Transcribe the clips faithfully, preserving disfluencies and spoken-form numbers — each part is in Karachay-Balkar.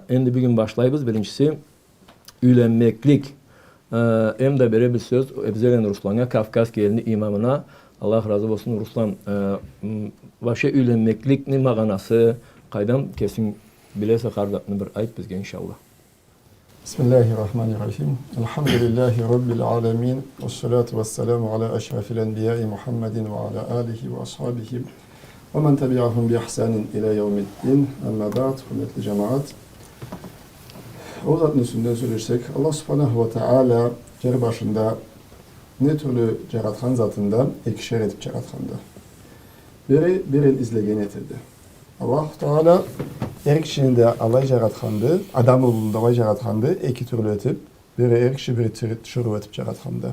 Энди бюгюн башлайбыз. Биринчиси, юйленмеклик. Э, эм да беребиз сёз Эбзелен Русланнга, Кавказский элни имамына. Аллах разы болсун, Руслан. Э, м, вообще юйленмекликни магъанасы къайдам, кесинг билесе, хар затны бир айт бизге, иншаллах. بسم الله الرحمن الرحيم. الحمد لله رب العالمين. والصلاة والسلام على أشرف الأنبياء محمد وعلى آله وأصحابه ومن تبعهم بإحسان إلى يوم الدين. أما بعد، hürmetli джамагъат. Ол затны юсюнден сёлешсек, Аллах Субханаху уа Тагъала джер башында не тюрлю джаратхан затын да экишер этип джаратханды. Бири бирин излеген этеди. Аллаху Тагъала эр кишини да алай джаратханды, адам улуну да алай джаратханды, эки тюрлю этип, бири эр киши, бири тиширыу этип джаратханды.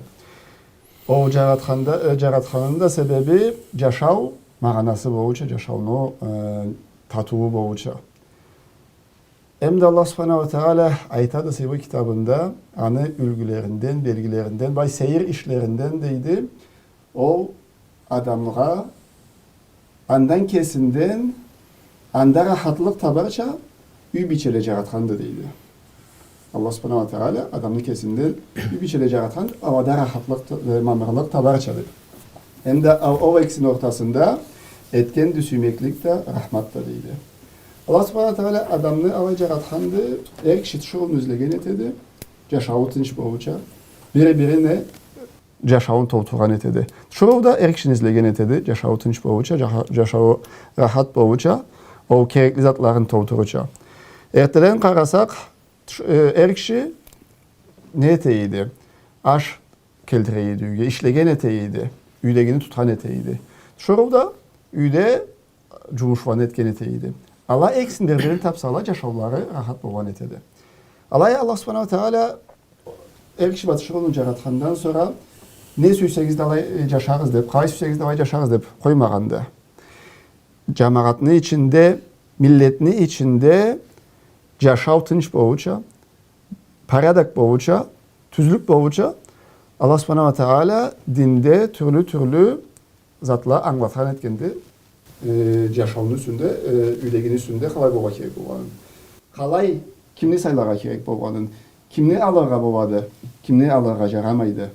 Ол джаратханда, э, джаратханыны да себеби джашау магъанасы болурча, джашауну, э, татыуу болурча. Эм да Аллах Субханаху уа Тагъала айтады сыйлы китабында, аны юлгюлеринден, белгилеринден, былай сейир ишлеринден, дейди, ол адамгъа андан кесинден анда рахатлыкъ табарча юй бийчеле джаратханды, дейди. Аллах Субханаху уа Тагъала адамны кесинден юй бийчеле джаратхан, алада рахатлыкъ, э, мамырлыкъ табарча, дейди. Эм да ол, ол экисини ортасында этгенди сюймеклик да, рахмат да, дейди. Аллах Субханаху уа Тагъала адамны алай джаратханды, эр киши тиширыуну излеген этеди, джашауу тынч болурча, бири бирине джашауун толтургъан этеди. Тиширыу да эр кишини излеген этеди, джашауу тынч болурча, джаха-, джашауу рахат болурча, ол керекли затларын толтурурча. Эртдеден къарасакъ, тиш-, э, эр киши не эте эди? Аш келтире эди юйге, ишлеген эте эди, юйдегини тутхан эте эди. Тиширыу да юйде джумушланы этген эте эди. Ала экисин бир-бирин тапсала, джашаулары рахат болгъан этеди. Алай Аллах Субханаху уа Тагъала эр киши бла тиширыуну джаратхандан сора, не сюйсегиз да алай, э, джашагъыз деп, къалай сюйсегиз да алай джашагъыз деп къоймагъанды. Джамагъатны ичинде, миллетни ичинде джашау тынч болурча, порядок болурча, тюзлюк болурча, Аллах Субханаху уа Тагъала динде тюрлю-тюрлю затла ангылатхан этгенди, э, джашауну юсюнде, э, юйдегини юсюнде къалай болургъа керек болгъанын. Къалай, кимни сайларгъа керек болгъанын, кимни алыргъа болады, кимни алыргъа джарамайды.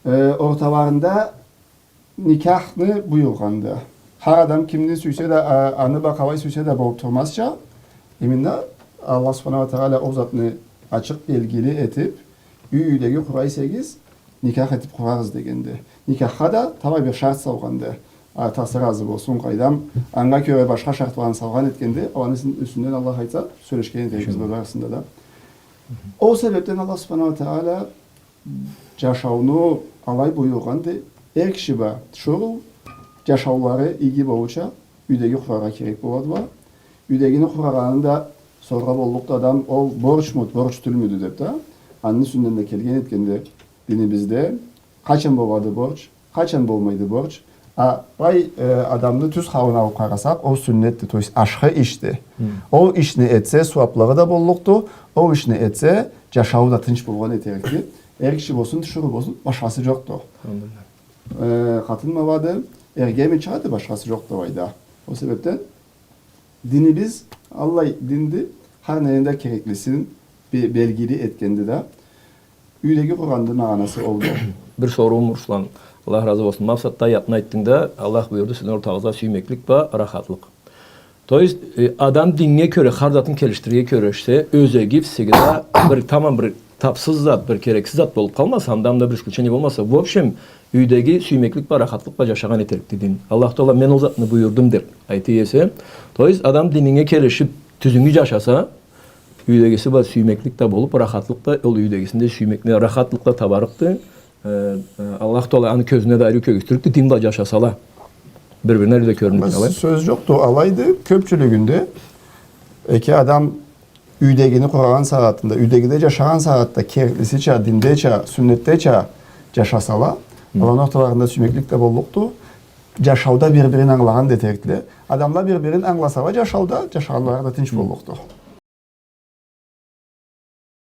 Э, орталарында никахны буюргъанды. Хар адам кимни сюйсе да, а, аны бла къалай сюйсе да болуп турмазча, именно Аллах Субханаху уа Тагъала ол затны ачыкъ белгили этип, юй-юйдеги къурай эсегиз, никах этип къурагъыз дегенди. Никахха да тамам бир шарт салгъанды. Атасы разы болсун, къайдам, анга кёре башха шартланы салгъан этгенди. Аланы юсюн-, юсюнден Аллах айтса, сёлешген этерикбиз бу барысында да. Ол себепден Аллах Субханаху уа Тагъала джашауну алай буюргъанды, эр киши бла тиширыу джашаулары иги болурча, юйдеги къураргъа керек боладыла. Юйдегини къурагъанын да соргъа боллукъду адам, ол борчмуду, борч тюлмюдю деп да. Аны юсюнден да келген этгенди динибизде. Къачан болады борч, къачан болмайды борч. А былай, э, адамны тюз халын алып къарасакъ, ол сюннетди, то есть ашхы ишди. Хы. Ол ишни этсе, сууаплыгъы да боллукъду, ол ишни этсе, джашауу да тынч болгъан этерикди. Эр киши болсун, тиширыу болсун, башхасы джокъду. Алхамдулиллах. Э, къатын болады, эрге эми чыгъады, башхасы джокъду былайда. Ол себепден динибиз аллай динди, хар нени да кереклисин бе-, белгили этгенди да. Юйдеги къуранны магъанасы олду. Бир соруум, Руслан. Аллах разы болсун. Макъсатда аятны айтдынг да, Аллах буюрду, сизни ортагъызда сюймеклик бла рахатлыкъ. То есть, э, адам динге кёре, хар затын келишдирирге кюрешсе, ёзеги, всегда бир, тамам бир тапсыз зат, бир керексиз зат болуп къалмаса, анда, анда бир исключение болмаса, в общем, юйдеги сюймеклик бла, рахатлыкъ бла джашагъан этерикди дин. Аллах Тагъала, мен ол затны буюрдум деп айта эсе, то есть, адам дининге келишип, тюзюню джашаса, юйдегиси бла сюймеклик да болуп, рахатлыкъ да, ол юйдегисинде сюймеклик, рахатлыкъ да табарыкъды. Э, э, Аллах Тагъала аны кёзюне да ариу кёргюзтюрюкдю, дин бла джашасала. Бир-бирине ариу да кёрюнюрюкдю, алай. Сёз джокъду, алайды, кёпчюлюгюнде эки адам юйдегини къурагъан сагъатында, юйдегиде джашагъан сагъатда, кереклисича, диндеча, сюннетдеча джашасала, хы, аланы орталарында сюймеклик да боллукъду, джашауда бир-бирин ангылагъан да этерикди. Адамла бир-бирин ангыласала джашауда, джашаулары да тынч, хы, боллукъду.